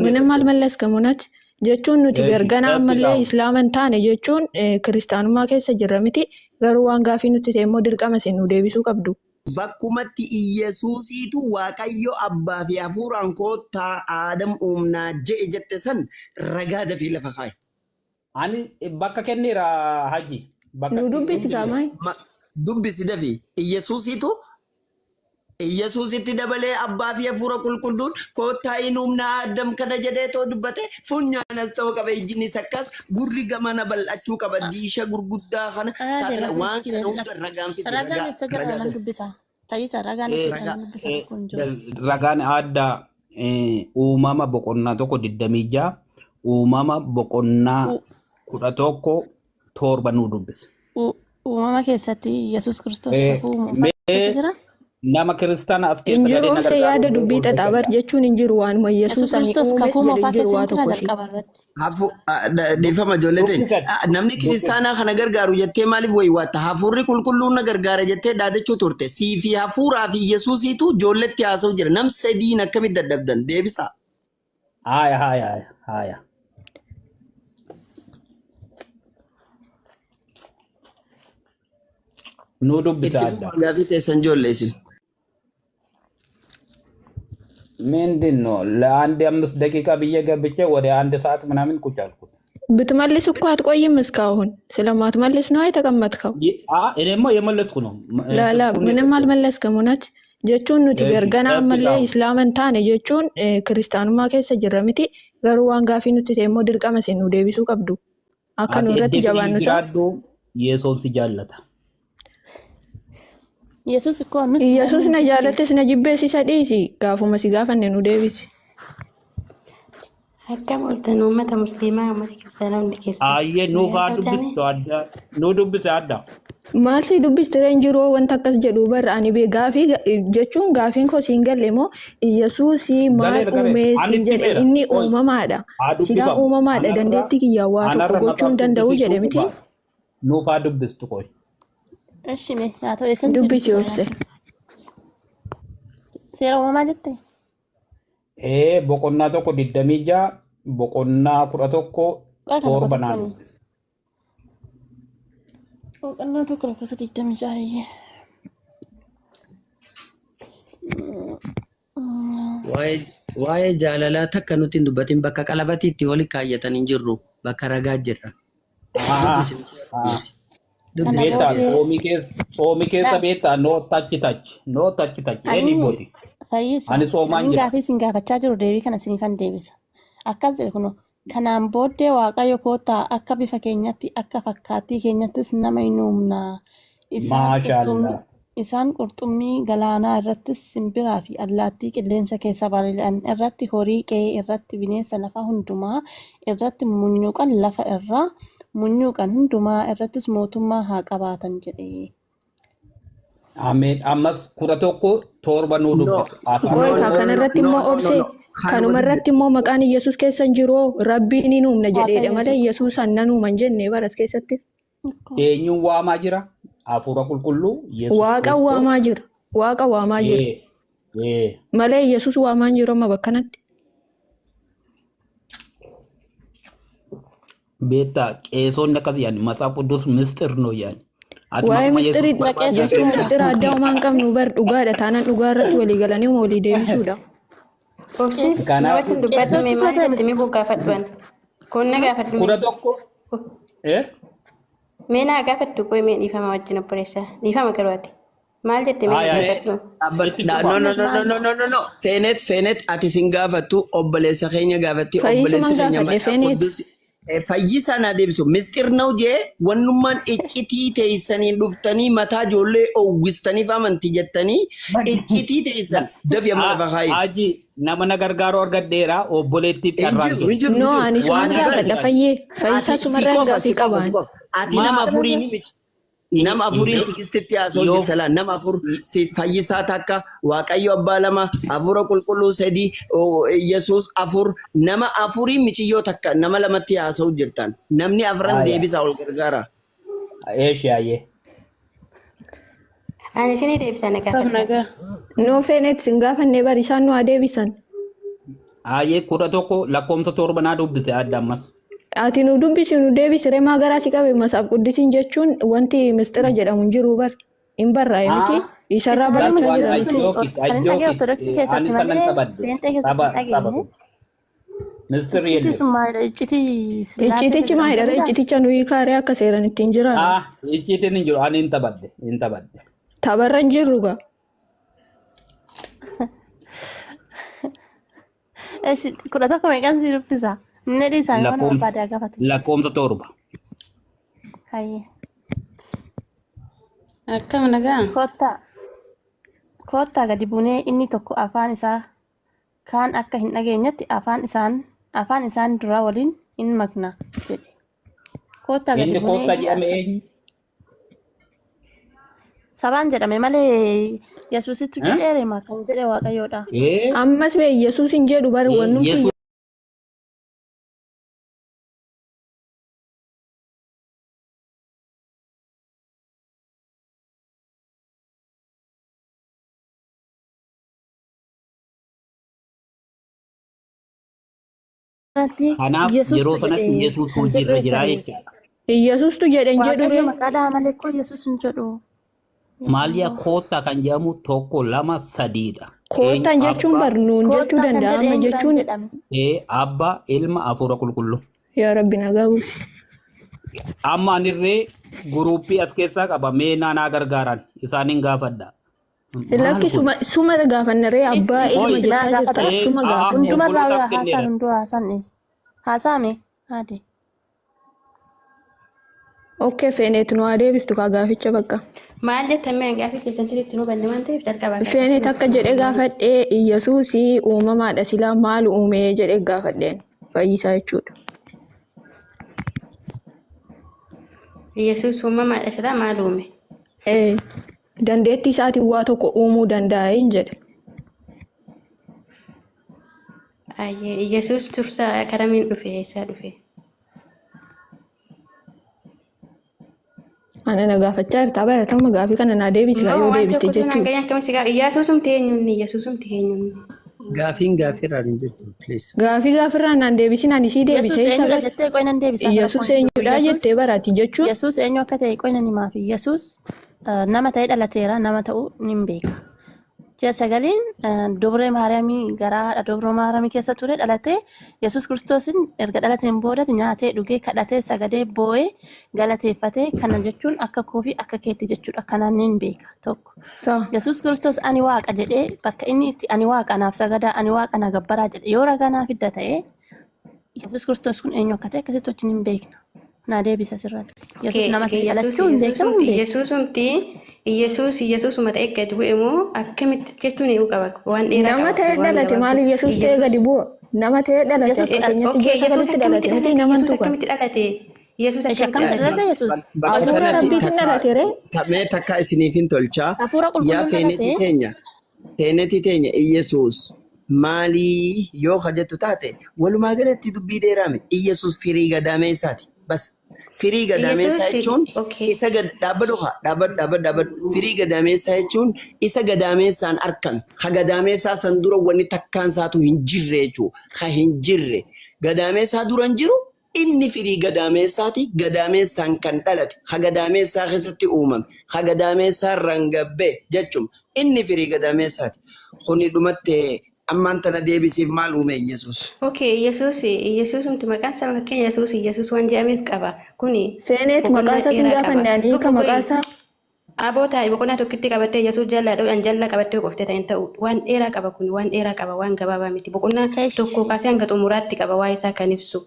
ምንም አልመለስክም። እውነት jechuun nuti Eeshi, gargana ammallee ጠብቃው። islaama hin taane jechuun kiristaanummaa keessa jirra miti. Garuu waan gaafii nutti ta'e immoo dirqama isin nu deebisuu qabdu. Bakkumatti Iyyasuusiitu Waaqayyo abbaa fi hafuuraan koottaa Aadam uumnaa je'e jette san ragaa dafii lafa kaayi. Ani bakka kenneera Haji. Bakka Nu dubbisi dubbise. kaamaay. Dubbisi dafii. Iyyasuusiitu Iyyasuusitti dabalee abbaa fi hafuura qulqulluun koottaa hin uumnaa Aadam kana jedhee too dubbate funyaan as ta'uu qaba ijjinis akkas gurri gamana bal'achuu qaba diisha gurguddaa kana Aade saaxila lafa waan iskire kana hunda ragaan fide ragaan ragaa eessa jira ragaa nan dafii. dubbisa. Tayyisa ragaan eessa jira Ragaa. nan dubbisa rakkoon jiru. Ragaan adda uumama boqonnaa 1 26 uumama boqonnaa 11 7 nuu dubbise. Uumama keessatti Yesuus Kiristoos kakuu moofaa keessa Mee jira. nama kiristaana as Hin keessa jiru galee na obse gargaaru yaada dubbii ol xaxaa bar kenna. jechuun hin jiru waanuma Yesuus Yesuus ani Kiristoos uumes kakuu jedhu moofaa hin jiru keessa waa hin jira tokko ishee. jalqaba irratti. Hafu dhiifama ijoollee ta'e Dubbisan. Namni Dubbisa. kiristaanaa kana gargaaru jettee maaliif waywaatta? Hafuurri qulqulluun na gargaara jettee dhaadachuu turte. Sii fi hafuuraa fi Yesuusiitu ijoolletti haasa'u jira. Nam sadiin akkamitti dadhabdan? Deebisaa. Haaya haaya haaya haaya. Nuu dubbisa Itti adda. fufaa gaafii teessan ijoollee isin. ምንድን ነው ለአንድ 5 ደቂቃ ብዬ ገብቼ ወደ አንድ ሰዓት ምናምን ቁጭ አልኩት። ብትመልስ እኮ አትቆይም እስካሁን። ስለማትመልስ ነው የተቀመጥከው። እኔማ የመለስኩ ነው። ላላ ጥቅሱን ምንም የሰጠው አልመለስክም። እውነት jechuun nuti እሺ gargana ammallee ጠብቃው። islaama hin taane jechuun kiristaanummaa keessa jirra miti. Garuu waan gaafii nutti ta'e immoo dirqama isin nu deebisuu qabdu. Akka Ati nu irratti edde fi jabaannu isa. jiraadhu yesoon si jaallata. Yesuus ikkoo nus Iyyasuus namni na jibbee. jaalattes na jibbees isa dhiisi. Gaafuma si gaafanne nu deebisi. Akkam ooltan uummata musliimaa uummata kiristaanaa hundi keessan. Ayyee nuuf Nagaa haa qabdaanii? dubbistu adda nuu dubbise adda. Maal si dubbistire hin jiru wanta akkas jedhu barra ani bee gaafii jechuun gaafiin koo siin galle moo Iyyasuus maal Galeera galeera. uumee Ani siin itti jedhe meera. inni Qoy uumamaadha. haa Silaa dubbifamu. uumamaadha Anarra dandeettii kiyyaa waa tokko anarra gochuu matsaaf hin danda'u dubbisiituu jedhe miti. dhugaadha. Nuuf haa dubbistu qoy. Eshi mee haa ta'u eessan si Dubbisi dubbisa obse. yaadde? Seera uumamaa jette? Ee boqonnaa 1 26 boqonnaa 11 Qola kana 7 naa qotobbani. dubbisi. Boqonnaa 1 lakkoofsa 26 iyyee. Waa'ee waa'ee jaalalaa takka nuti hin dubbatin bakka qalabatiitti wali kaayyatan hin jirru bakka ragaa jirra. Dubbisi dubbisi. Kana Dubbisi Beektaa booddee obboleessa. tsoomii keessa laal beektaa no touch touch no touch touch ani anybody. fayyisa Ani tsoomaan ani jira. gaafii isin gaafachaa jiru deebii kana isiniifan deebisa. Akkas jedhe kunoo kanaan booddee Waaqayyo koottaa akka bifa keenyatti akka fakkaattii keenyattis nama hin uumnaa. Isaan qurxummii Maashaallah. isaan qurxummii galaanaa irrattis simbiraa fi allaattii qilleensa keessa balali'an irratti horii qe'ee irratti bineensa lafaa hundumaa irratti munyuuqan lafa irraa munyuuqan hundumaa irrattis mootummaa haa qabaatan jedhe. Ameen. Ammas 11 7 nuu No, dubbisa. Afaan no, Qoy kaa no, no, kanarratti no, immoo no, no, obse no. Kanuma kanuma dubbi. irratti immoo maqaan Iyyasuus keessa hin jiru rabbiin hin uumna jedheedha Waaqayyo malee jedhe. Iyyasuus annan uuma hin jenne baras keessattis. Eenyuun waamaa jira? Hafuura qulqulluu Yesuus Waaqa Kiristoos. waamaa jira. Waaqa waamaa jira. Ee, ee. Malee Iyyasuus waamaa hin jiru amma bakkanatti. Beektaa qeesonni akkas jedhan matsaaf qudus misxir noo jedhan. Ati Waa'ee maquma Yesuus misxirii barbaada. jechuun misxira addaa homaa hin qabnu bar dhugaadha taanaan dhugaa irratti walii galanii uma walii deebisuudha. Obsiis nama Kanaaf wajjin dubbadhu mee Qeesoti maal soota jette mee koo gaafadhu ana. Kun na gaafadhu mee. 11 ee Mee naa gaafadhu qoy mee dhiifama wajjin obboleessa. Dhiifama garuu ati. Maal jette mee na Haaya gaafadhu. itti No, fufa. no, no, no, no, no, no, no. Feenet, Feenet, ati sin gaafattu obboleessa keenya gaafatti obboleessi Fayyisuman keenya gaafadhe maqaa Feenet. quddus fayyisaa naa deebisu. Misxir nau jee wannummaan iccitii teessaniin dhuftanii mataa ijoollee owwistaniif amanti jettanii iccitii teessan dafi amma lafa kaayi. Haji nama na gargaaru argadheera obboleettiif Hin carraan jiru, hin kenna. jiru, hin No jiru. ani Waan suman Ati bar gaafadha fayyee. ati Fayyisaa si sumarraan qofa gaafii si qofa si qabaan. qofa. Ati nama afurii ni miti. Nama afuriin tikistitti haasa'u Yoo jirta laa. Nama afur si fayyisaa takka, Waaqayyo abbaa lama, hafuura qulqulluu sadii, Yesuus afur, nama afuriin miciyyoo takka nama lamatti haasa'u jirtan. Namni afran Haaya. deebisaa ol gargaara. Eeshi hayyee. Ani isinii deebisa na Akkam gaafadha. nagaa. Noo Feenet sin gaafannee bar isaan nu haa deebisan. Ayyee 11 lakkoomsa 7 naa dubbise adda ammas. Ati nu dubbisi nu deebisi remaa garaa si qabe masaaf quddisiin jechuun wanti mistira jedhamu hin jiru bar. Hin barraa'e miti. Isarraa Isa That malee barachaa one jira I miti. sun joke it, I kan hin dhagee joke it. Ortodoksii Ani keessatti sanan malee taphadde. Pheenxee keessatti Tapha hin tapha dhageenye. sun. Mistir Icciitii የለም. sun maalidha? Icciitii sillaasee Iccitichi jedhamu maalidha? sanidha? Icciticha nuyi kaaree akka seeran ittiin jiraannu. Ah, icciitiin hin jiru. Ani hin taphadde. Hin taphadde. Tapharra hin jirru gaa. Eshi 11 meeqaan si dubbisa? Inni dhiisaa yoo nama Lakkoomsa barbaade haa gaafatu. lakkoomsa 7. Hayyee. Akkam nagaa? Kottaa kottaa gadi buunee inni tokko afaan isaa kaan akka hin dhageenyetti afaan isaan duraa waliin hin makna jedhe. Kottaa gadi Inni buunee koottaa inni jedhame akka eenyu? sabaan jedhame malee Yesuusittu Eh? jedheere maa kan jedhe Waaqayyoodha. Eh? Ammas bee Yesuus hin jedhu bar wannumti Yesuus Kanatti kanaaf yeroo Yesuustu sanatti jedhe Yesuus kan jedhu hojiirra jira eessaree? jechaadha. Yesuustu jedhe hin jedhu Waaqayyo ree. maqaa dhaha malee koo Yesuus hin jedhu. Maaliyaa koottaa kan jedhamu 1 2 3dha. Eenyu Koottaan jechuun abbaa bar nuun jechuu Koottaa kan danda'a jedhe amma eenyudhaan jechuun jedhame? abbaa ilma hafuura qulqulluu. yaa rabbi nagaa buusi. Amma anirree guruuppii as keessaa qaba mee naanaa gargaaran isaaniin gaafadha. Maal Lakki kun? suma suma gaafanne ree Dhiisi abbaa dhiisi ilma Hoi dhiisi naa jechaa jirta gaafata. ee suma aa gaafanne. Hundumarraa obbolotaaf haasaan kenneera. hunduu haasaan dhiisi. Haasaame haade. Okkee feeneet nu haa deebistu kaa gaaficha bakka. Maal jettan mee gaafii keessan sirriitti nu hubanne waan ta'eef jalqabaa kaasatti Feeneet nutti akka jedhee gaafadhee Yesuusii uumamaadha silaa maal uumee jedhee gaafadheen fayyisaa jechuudha. Yesuus uumamaadha silaa maal uume? Ee dandeettii isaatiin waa tokko uumuu danda'a hin jedhe. Ayyee Yesuus tursaa karamiin dhufe eessaa dhufe? Ana na gaafachaa jirta baratama gaafii kana naa deebisi No yoo waan deebiste tokko tun jechuudha. hanga akkamitti gaa Yesuusumti eenyuun Yesuusumti eenyuun? Gaafiin gaaffiirraan hin jirtu please. Gaafii gaafirraa naan deebisin ani sii Yesuus deebisee isa eenyudha bar. jettee qoy nan deebisaa rakkoon Yesuus hin jiru. eenyudha Yesuus jettee barati jechuun Yesuus eenyu akka ta'e qoy nan himaafi. Yesuus nama ta'ee dhalateera nama ta'uu nin beeka. Ji'a sagaliin dubree Maariyaamii garaa haadha dubree Maariyaamii keessa ture dhalatee Yesuus Kiristoosin erga dhalateen boodatti nyaatee dhugee kadhatee sagadee boo'ee galateeffatee kana jechuun akka koo fi akka keetti jechuudha. Kanaan nin beeka tokko. saa Yesuus Kiristoos ani waaqa jedhee bakka inni itti ani waaqa naaf sagadaa ani waaqa na gabbaraa jedhe yoo ragaa naaf hidda ta'e Yesuus Kiristoos kun eenyu akka ta'e akkasitti wajjin hin beekna. Naa deebisa asirratti. Yesuus Okay, nama okay, ta'e Yesuus dhalachuu hin beekamu hin Yesuusumti beeku. Yesuusumti Yesuus Yesuusuma ta'e gadi bu'e moo akkamitti jechuun eeguu qaba waan dheeraa nama qaba ta'ee waan dhalate gabaabduu maali Yesuus ta'ee Yesuus gadi bu'a. Nama ta'ee dhalate Yesuus fakkeenyatti okay ji'a Yesuus sagalitti akkamitti dhalate miti dhalate naman Yesuus tuqan. akkamitti dhalate Yesuus Ishi akkamitti akkamitti dhalate dhalate Yesuus? Bakka Hafuura kanatti rabbiitiin takka dhalate ree. mee takka isiniif hin tolchaa. Hafuura Yaa qulqulluun feenetii dhalate. teenya feenetii teenya Iyesuus maalii yoo kajettu taate walumaa galatti dubbii dheeraame Iyesuus firii gadaameessaati. Bas firii gadaameessaa Yesuus jechuun okay isa gad dhaabbadhu haa dhaabbadhu dhaabbadhu dhaabbadhu firii gadaameessaa jechuun isa gadaameessaan argame ha gadaameessaa san dura wanni takkaan isaatu hin jirre jechuu ha hin jirre gadaameessaa dura hin jiru inni firii gadaameessaati gadaameessaan kan dhalate ha gadaameessaa keessatti uumame ha gadaameessaa rangabbee jechuun inni firii gadaameessaati kuni dhumatte ammaan tana deebisiif maal uume Yesuus. Okay Yesuus Yesuusumti maqaan isaa fakkeenya Yesuus Yesuus waan jedhameef qaba kuni Feeneet maqaa boqonnaa isaatiin dheeraa qaba gaafanne ani hiika tokko maqaa qoyi isaa Aboo taa'e boqonnaa tokkitti qabattee Yesuus jallaa dha'u jallaa qabattee qoftee ta'in ta'u waan dheeraa qaba kun waan dheeraa qaba waan gabaabaa miti boqonnaa tokko Eshi kaasee hanga xumuraatti qaba waa isaa kan ibsu.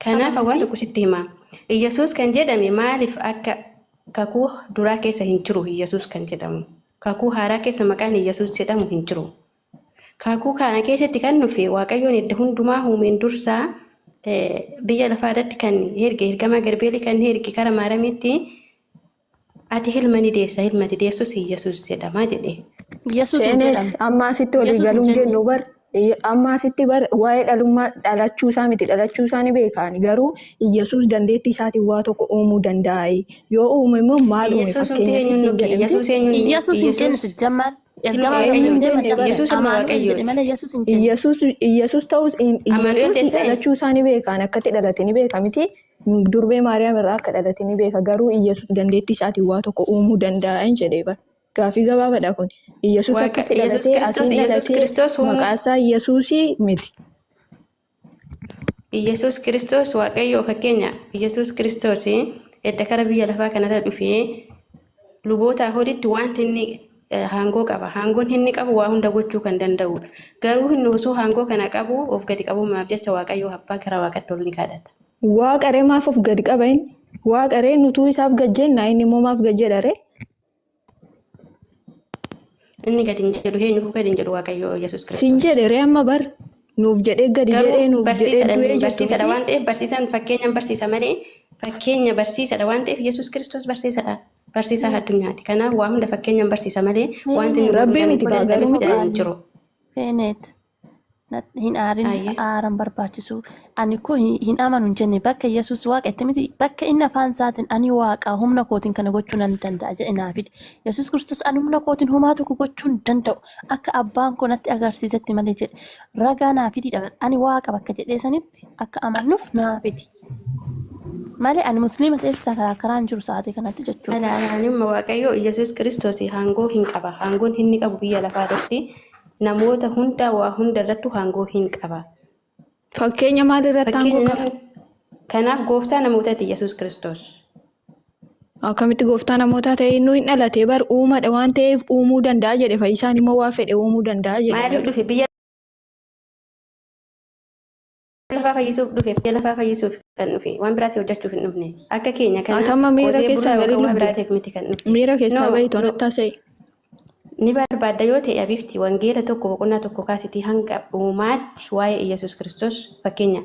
qaba Kanaaf waan miti. tokko sitti hima. Yesuus kan jedhame maaliif akka kakuu duraa keessa hin jiru Yesuus kan jedhamu. Kakuu haaraa keessa maqaan Yesuus jedhamu hin jiru. Kakuu kana keessatti kan dhufe Waaqayyoon edda hundumaa uumeen dursaa biyya lafaa irratti kan erge ergamaa Garbeelii kan erge kara Maaramiitti ati ilma ni deessa ilma ati deessus Yesuus jedhama jedhe. Yesuus hin Feeneet jedhamne. amma asitti walii Yesuus hin galuun jenne. jennu bar amma asitti bar waa'ee dhalummaa dhalachuu isaa miti dhalachuu isaa ni beekaan garuu Yesuus dandeettii isaatiin waa tokko uumuu danda'a. Yoo uume immoo maal uume Yesuusumti fakkeenyaaf eenyuun siin nuti jedhe miti. Yesuus eenyuun Yesuus hin jenne Yesuus sijjammar. Ilma Ergamaa Eenyu Rabbii hin hin jenne jenne bara. Yesuus ilma Amaanu'el jedhe Waaqayyooti. malee Yesuus hin jenne. Iyyasuus Iyyasuus ta'us Amaanu'el Iyyasuus teessee? dhalachuu isaa ni beeka. Akkatti dhalate ni beeka miti. Durbee Maariyaam irraa akka dhalate ni beeka. Garuu Iyyasuus dandeettii isaatiin waa tokko uumuu danda'a hin jedhee bara. Gaafii gabaabaadha kun. Iyyasuus Waaqa akkatti Yesuus dhalatee Kiristoos asiin Yesuus dhalatee Kiristoos uumuu maqaa isaa Iyyasuusii miti. Yesuus Kiristoos Waaqayyoo fakkeenya Yesuus Kiristoos edda kara biyya lafaa kanarra dhufee luboota horitti wanti inni haangoo qaba. Haangoon inni qabu waa hunda gochuu kan danda'udha. Garuu inni osoo haangoo kana qabu of gadi qabumaaf jecha Waaqayyoo abbaa gara waaqatti ol ni kadhata. Waaqa ree maaf of gadi qaba inni? Waaqa ree nutuu isaaf gad jenna inni immoo maaf gad jedha ree? Inni gadi hin jedhu eenyuuf gadi hin jedhu Waaqayyoo Yesuus Sin Kiristoos. jedhe ree amma bar nuuf jedhee gadi Garuu jedhee nuuf jedhee barsiisadha du'ee jettu barsiisadha miti. waan ta'eef barsiisaan fakkeenyaan barsiisa malee fakkeenya barsiisadha waan ta'eef Yesuus Kiristoos barsiisadha. Barsiisaa addunyaati. Kanaaf waa hunda fakkeenyaan barsiisa malee wanti inni Rabbii godhuu miti gaa dadhabes garuu hin Qaalii. jiru. Feeneet. Hin aarin Ayyee. aaran barbaachisu. Ani koo hin amanu hin jenne bakka Yesuus waaqa itti miti bakka inni afaan isaatiin ani waaqa humna kootiin kana gochuu nan danda'a jedhe naa fide. Yesuus Kiristoos ani humna kootiin homaa tokko gochuu hin danda'u akka abbaan koo natti agarsiisetti malee jedhe. Ragaa naa fididha. Ani waaqa bakka jedhee sanitti akka amannuuf naa fidi. Malee ani musliima ta'eef isa karaa karaan jiru sa'aatii kanatti jechuudha. Alaalaan Waaqayyoo Yesuus Kiristoos haangoo hin qaba. Haangoon inni qabu biyya lafaa irratti namoota hunda waa hunda irrattu haangoo hin qaba. Fakkeenya maal irratti aangoo Fakkeenya qaba? namni kanaaf gooftaa namootaati Yesuus Kiristoos. Akkamitti gooftaa namootaa ta'e inni hin dhalatee bar uumadha waan ta'eef uumuu danda'a jedhe fayyisaan immoo waa fedhe uumuu danda'a jedhe Maaliif garuu. dhufe biyya lafaa fayyisuuf dhufe biyya lafaa fayyisuuf kan dhufe waan biraas hojjechuuf hin dhufne akka keenya kana Ati amma miira qotee keessaa bulaa galii yookaan waan lubbu. biraatiif miti kan dhufne. Miira keessaa No, bahi no. to'annaa taasise. Ni barbaadda yoo ta'e abifti wangeela 1 boqonnaa 1 kaasitii hanga dhumaatti waa'ee Yesuus Kiristoos fakkeenya